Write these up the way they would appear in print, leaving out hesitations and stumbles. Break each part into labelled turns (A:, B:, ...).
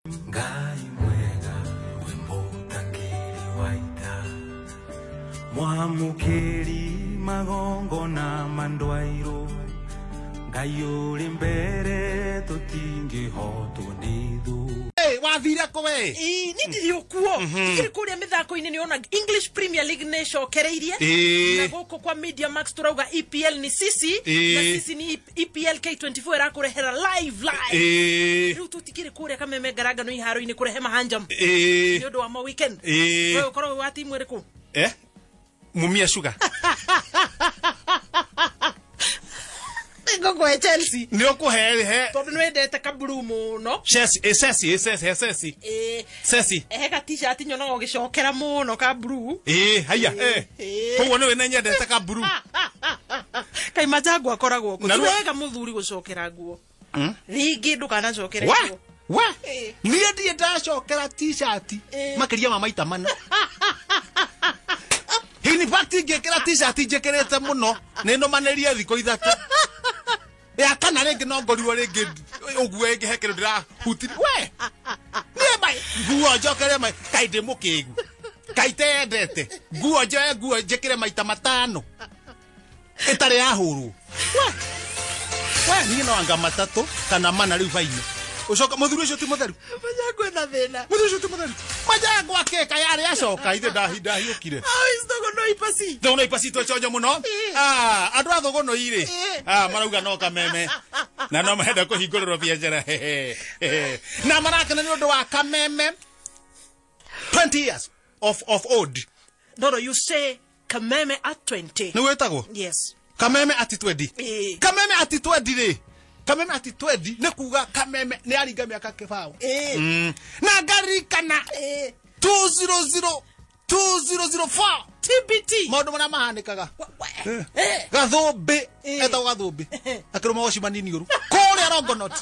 A: Ngai mwega wĩ mũtangĩri wa ita, mwamũkĩri magongona ma ndwairũ, Ngai ũrĩ mbere tũtingĩhotwo nĩ thũ.
B: Hey, wathire kũ we?
C: Ĩĩ, niĩ ndirĩ o kuo. Ndikĩrĩ kũrĩa mĩthako-inĩ, nĩ ona English Premier League nĩ ĩcokereirie. Na gũkũ kwa Media Max tũrauga EPL ni sisi. Na sisi ni EPL K24 ĩrakũrehera live live. Rĩu tũtikĩrĩ kũrĩa Kameme ngarangano iharo-inĩ kũrehe mahanjam nĩ ũndũ wa ma weekend. We ũkoragwo wĩ wa timu ĩrĩkũ?
B: Eh? Mumia Sugar.
C: Ngũkũhe Chelsea.
B: Nĩ ũkũhe he
C: Tondũ nĩ wendete kaburu mũno.
B: Chelsea, eh, Chelsea, eh, Chelsea, eh, Chelsea. Chelsea.
C: He ga t-shirt nyonaga ũgĩcokera mũno ka blue.
B: Eh, haya, eh. Koguo nĩ wĩna nyendete ka blue.
C: Kaĩ Majangu akoragwo kũ?
B: Na
C: Ti
B: rĩu-
C: wega mũthuri gũcokera nguo. Rĩngĩ ndũkanacokere
B: Wa?
C: nguo.
B: Wa? Niĩ ndirĩ ndacokera t-shirt makĩria ma maita mana. In fact ingĩkĩra t-shirt njĩkĩrĩte mũno nĩ nũmanĩrie thikũ 3. Ya kana rĩngĩ no ngorirwo rĩngĩ ũguo ĩngĩ he kĩndũ ndĩrahutirie. We! Niĩ mai nguo njokere mai kaĩ ndĩ mũkĩgu. Kaĩ iteyendete. Nguo njoe nguo njĩkĩre maita 5. Ĩtarĩ yahũrwo. We! We, niĩ no anga 3 kana 4 rĩu bainĩ. Ũcoka mũthuri ũcio ti mũtheru.
C: Majangu ena thĩna.
B: Mũthuri ũcio ti mũtheru. Majangu akĩka yarĩ acoka ithe ndahiũkire.
C: How is Thogonoi Pasi?
B: Thogonoi Pasi twĩ chonjo mũno. Andũ a Thogonoi rĩ, marauga no Kameme. Na no marenda kũhingũrĩrwo biacara. Na marakena nĩ ũndũ wa Kameme 20 years of old.
C: No, no, you say Kameme at 20.
B: Nĩ wĩtagwo?
C: Yes.
B: Kameme at 20. Kameme at 20 rĩ. Kameme at 20 nĩ kuga Kameme nĩ aringa mĩaka kĩbaũ. Na ngaririkana 200 2004
C: TBT.
B: Maũndũ marĩa mahanĩkaga. Gathũmbĩ, etagwo Gathũmbĩ. Akĩrũma waci manini ũru. Kũrĩa Longonot.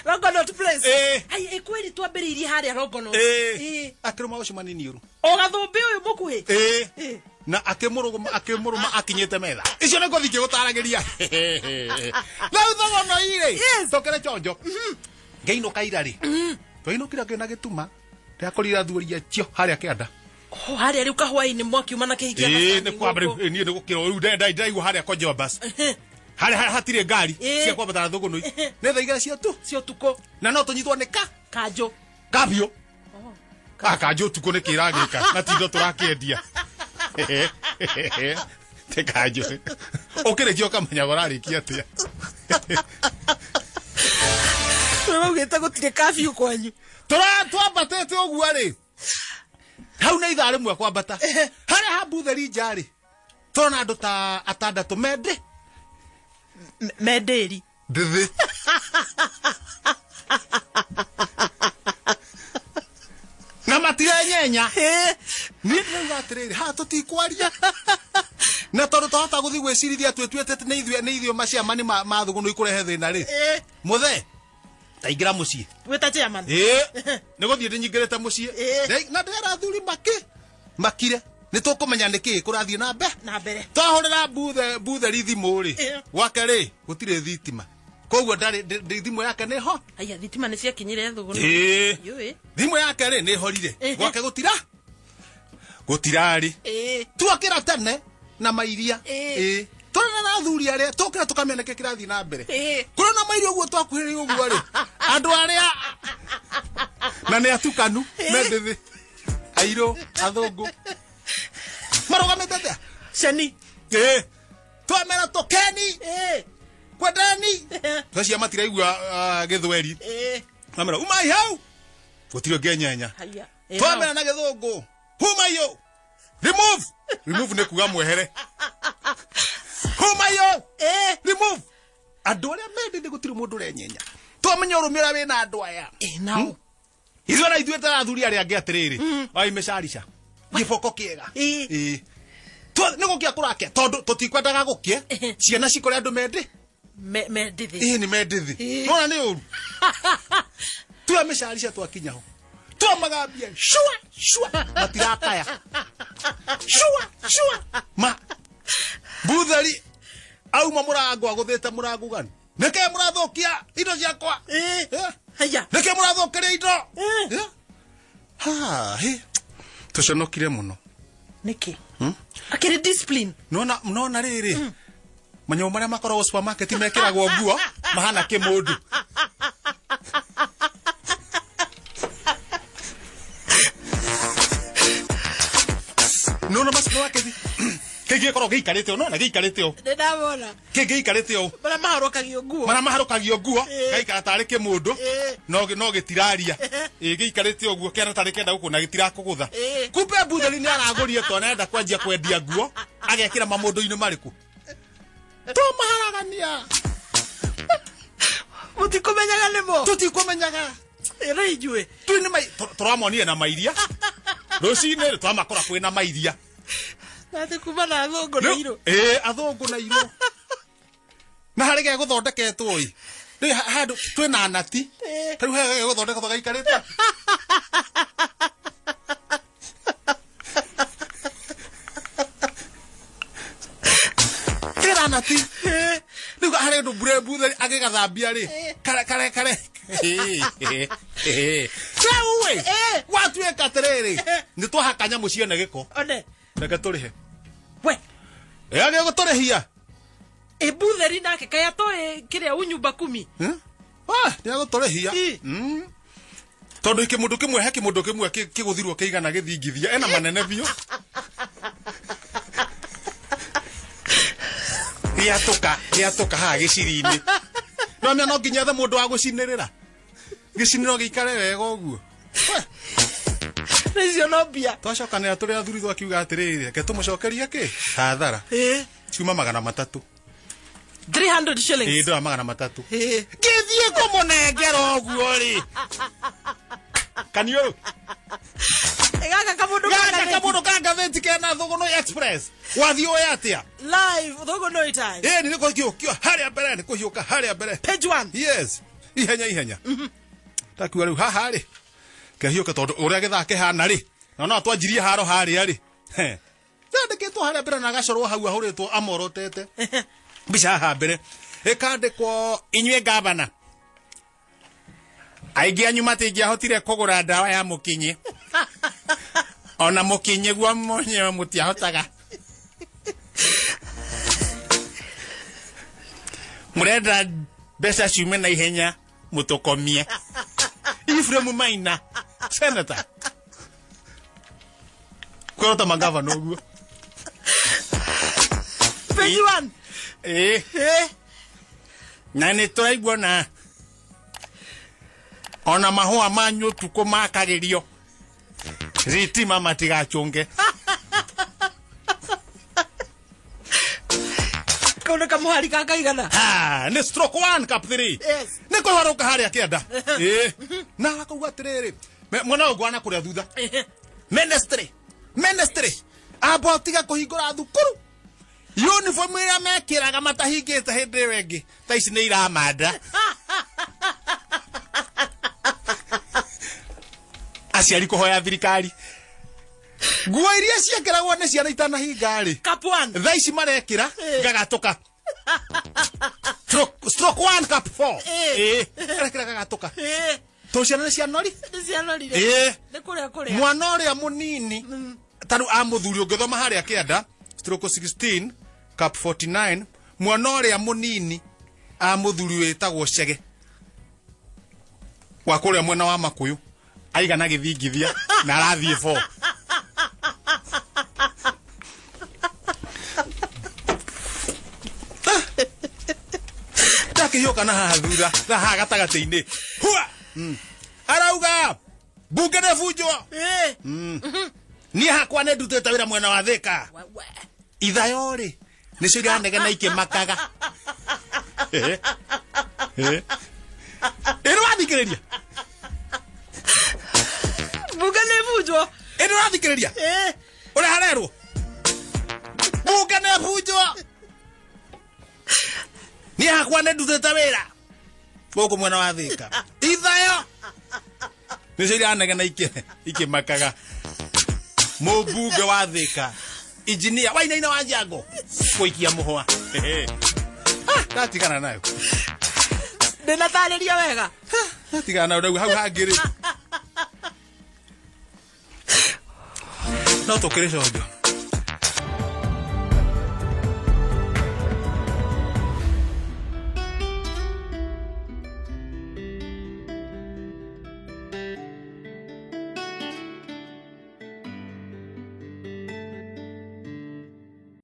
C: Longonot place. Ai, kweli twambĩrĩirie harĩa Longonot.
B: Akĩrũma waci manini ũru.
C: O Gathũmbĩ ũyũ mũkuhĩ.
B: Na akĩmũrũma akinyĩte metha. Icio nĩ ngũthiĩ ngĩgũtaragĩria. Rĩu Thogonoi rĩ, tũkĩre chonjo. Ngĩinũka ira rĩ. Twainũkire ngĩona gĩtuma. Ndĩrakorire athuri acio harĩa kĩanda.
C: Oh, harĩa rĩu kahwainĩ mwakiuma na kĩhiki
B: Ĩĩ, nĩ kwamba rĩu, niĩ nĩ gũkĩra rĩu ndĩraigua harĩa Konjombas. Harĩa hatirĩ ngari cia kwambata na Thogonoi. Nĩ thaa igĩrĩ cia tu.
C: Cia ũtukũ.
B: Na no tũnyitwo nĩ ka?
C: Kanjũ.
B: Kabiũ. Kanjũ ũtukũ nĩ kĩragĩka, na ti indo tũrakĩendia. Te kanjũ. Ũkĩrĩkia ũkamenya ũrarĩkia atĩa.
C: Ũraugĩte gũtirĩ kabiũ kwanyu.
B: Twambatĩte ũguo rĩ. Hau nĩ ithaa rĩmwe kwambata. Harĩa ha Mbutheri nja rĩ, tũrona andũ ta 6 mendĩ.
C: Mendĩri.
B: Ndĩthĩ. Na matirenyenya. Niĩ ndĩrauga atĩrĩrĩ, haha tũtikwaria. Na tondũ twahota gũthiĩ gwĩcirithia twĩtuĩte atĩ nĩ ithuĩ maciamani ma Thogonoi kũrehe thĩna rĩ. Mũthee, taingĩra mũciĩ.
C: Wĩta chairman.
B: Nĩ gũthiĩ ndĩnyingĩrĩte mũciĩ. Na ndĩrera athuri makire. Nĩ tũkũmenya nĩ kĩĩ kũrathiĩ na mbere.
C: Na mbere.
B: Twahũrĩra Mbutheri thimũ rĩ. Gwake rĩ, gũtirĩ thitima. Koguo ndarĩ, thimũ yake nĩ ho.
C: Aya, thitima nĩ ciakinyire Thogonoi. Yũĩ.
B: Thimũ yake rĩ, nĩ horire. Gwake gũtirarĩ. Tuokĩra tene na mairia. Tũrona na athuri arĩa, tũkĩra tũkamenya nĩkĩ kĩrathiĩ na mbere. Kũrĩ na mairia ũguo twakuhĩrĩria ũguo rĩ. Andũ arĩa na nĩ atukanu, mendĩthĩ. Airũ, athũngũ. Marũgamĩte atĩa?
C: Ceni.
B: Twamera tũkeni. Kwendeni. Twacia matiraigua gĩthweri. Twamera, umai hau. Gũtirĩ ũngĩenyenya.
C: Haya.
B: Twamera na gĩthũngũ. Humaiyo. Remove. Remove nĩ kuga mwehere. Humaiyo. Remove. Andũ arĩa mendete gũtirĩ mũndũ ũrenyenya. Twamenya ũrũme ũrĩa wĩna andũ aya.
C: Nao.
B: Ithuĩ na ithuĩ ta athuri arĩa angĩ atĩrĩrĩ. Oi mĩcarica. Gĩboko kĩega. Nĩ gũkĩa kũrakĩa tondũ tũtikwendaga gũkĩe. Ciana cikore andũ mendĩ.
C: Mendĩthĩ.
B: Nĩ mendĩthĩ. Nona nĩ ũru. Tuoya mĩcarica twakinya ho. Twamagambia shua shua matirakaya. Shua shua. Ma Mbutheri auma mũrango agũthĩte mũrango gani. Nĩkĩ mũrathũkia indo ciakwa?
C: Haya.
B: Nĩkĩ mũrathũkĩria indo? Ha, he. Tũconokire mũno.
C: Nĩkĩ? Akĩrĩ discipline.
B: Nona rĩrĩ. Manyamũ marĩa makoragwo supermarket mekĩragwo nguo mahana kĩmũndũ. Nona ma supermarket kĩngĩkorwo gĩikarĩte ũũ, nona gĩikarĩte ũũ.
C: Nĩndamona.
B: Kĩngĩikarĩte ũũ.
C: Marĩa maharũkagio nguo.
B: Marĩa maharũkagio nguo gaikara tarĩ kĩmũndũ no gĩtiraria. Gĩikarĩte ũguo kĩana tarĩ kenda gũkũ na gĩtirakũgũtha. Kumbe Mbutheri nĩ aragũrire tondũ nĩarenda kwanjia kwendia nguo agekĩra mamũndũ-inĩ marĩkũ. Tũmaharagania.
C: Mũtikũmenyaga nĩmo.
B: Tũtikũmenyaga.
C: Rĩu inyuĩ.
B: Tũramonire na mairia. Rũcinĩ twamakora kwĩna mairia.
C: Na atĩ kuma na athũngũ na irũ.
B: Athũngũ na irũ. Na harĩ gegũthondeketwo ĩ. Rĩu handũ twĩna nati. Ta rĩu he gegũthondeketwo gaikarĩte. Kĩra nati. Rĩu harĩ ũndũ Mbutheri agĩgathambia rĩ. Kare kare kare. Rĩu ĩ. Gwatuĩka atĩrĩrĩ. Nĩ twahaka nyamũ ciene gĩko.
C: One.
B: Reke tũrĩhe.
C: We.
B: Ĩ gũtũrĩhia.
C: Mbutheri nake kaya toĩ kĩrĩa unyumba kumi.
B: Nĩ agũtũrĩhia. Tondũ kĩmũndũ kĩmwe he kĩmũndũ kĩmwe kĩgũthirwo kĩigana gĩthingithia ena manene biũ. Gĩatũka haha gĩciri-inĩ. No no nginya ethe mũndũ wa gũcinĩrĩra. Gĩcinĩro gĩikare wega ũguo.
C: Icio no mbia.
B: Twacokanĩra tũrĩ athuri twakiuga atĩrĩrĩ, reke tũmũcokerie kĩ? Hathara. Ciuma 300.
C: 300 shillings.
B: Ndora 300. Ngĩthiĩ kũmũnengera ũguo rĩ. Kaniũrũ.
C: Gaka kamũndũ
B: Gaka kamũndũ ka ngathĩti kena Thũgũnũi Express. Wathiĩ ũĩ atĩa?
C: Live Thũgũnũi Times.
B: Nĩ kũhiũkio harĩa mbere, nĩ kũhiũka harĩa mbere.
C: Page 1.
B: Yes. Ihenya ihenya. Takiuga rĩu haha rĩ. Kehiũke tondũ ũrĩa gĩthaa kĩhana rĩ. Na no twanjirie haro harĩa rĩ. Yandĩkĩtwo harĩa mbere na gacorwo hau ahũrĩtwo amorotete. Mbica haha mbere. Ĩkandĩkwo inyuĩ gavana. Aingĩ anyu matingĩahotire kũgũra ndawa ya mũkinyi. Ona mũkinyi guo mwenyewe mũtiahotaga. Mũrenda mbeca ciume na ihenya mũtũkomie. Ephraim Maina, senator. Kwĩrota magavana ũguo.
C: Page 1.
B: Na nĩ tũraigua na ona mahũa manyu ũtukũ makagĩrio. Thitima matigacũnge.
C: Kau nĩ kamũhari ka kaigana.
B: Ha, nĩ stroke 1 cup 3.
C: Yes.
B: Nĩ kũharũka harĩa kĩanda. Na akauga atĩrĩrĩ, mwana ũyũ ngwana kũrĩa thutha. Ministry. Amba tiga kũhingũra thukuru. Uniform ĩrĩa mekĩraga matahingĩte hĩndĩ ĩyo ĩngĩ. Thaa ici nĩ iramanda. Aciari kũhoya thirikari. Nguo iria ciekĩragwo nĩ ciana itanahinga rĩ.
C: Cup 1.
B: Thaa ici marekĩra gagatũka. Stroke 1 cup 4. Arekĩra gagatũka. Tondũ ciana nĩ cianori?
C: Nĩ cianorire. Nĩ kũrĩa kũrĩa.
B: Mwana ũrĩa mũnini ta rĩu a mũthuri ũngĩthoma harĩa kĩanda stroke 16 cup 49 mwana ũrĩa mũnini a mũthuri wĩtagwo Chege wa kũrĩa mwena wa Makũyũ aigana gĩthingithia na arathiĩ 4. Ndakĩhiũka na haha thutha na haha gatagatĩ-inĩ. Hua! Arauga bunge nĩ bunjwo. Niĩ hakwa nĩ ndutĩte wĩra mwena wa Thĩka. Ithayo rĩ nĩcio iranegena ikĩmakaga. Ĩrĩ wathikĩrĩria?
C: Bunge nĩ bunjwo.
B: Ĩrĩ wathikĩrĩria? Ũrĩa harerwo? Bunge nĩ bunjwo. Niĩ hakwa nĩ ndutĩte wĩra gũkũ mwena wa Thĩka. Ithayo nĩcio iranegena ikĩmakaga. Mũmbunge wa Thĩka Engineer Wainaina wa Njango gũikia mũhwa. Ndatigana nayo.
C: Ndĩnatarĩria wega.
B: Tigana na hau hangĩ rĩ. No tũkĩrĩ conjo.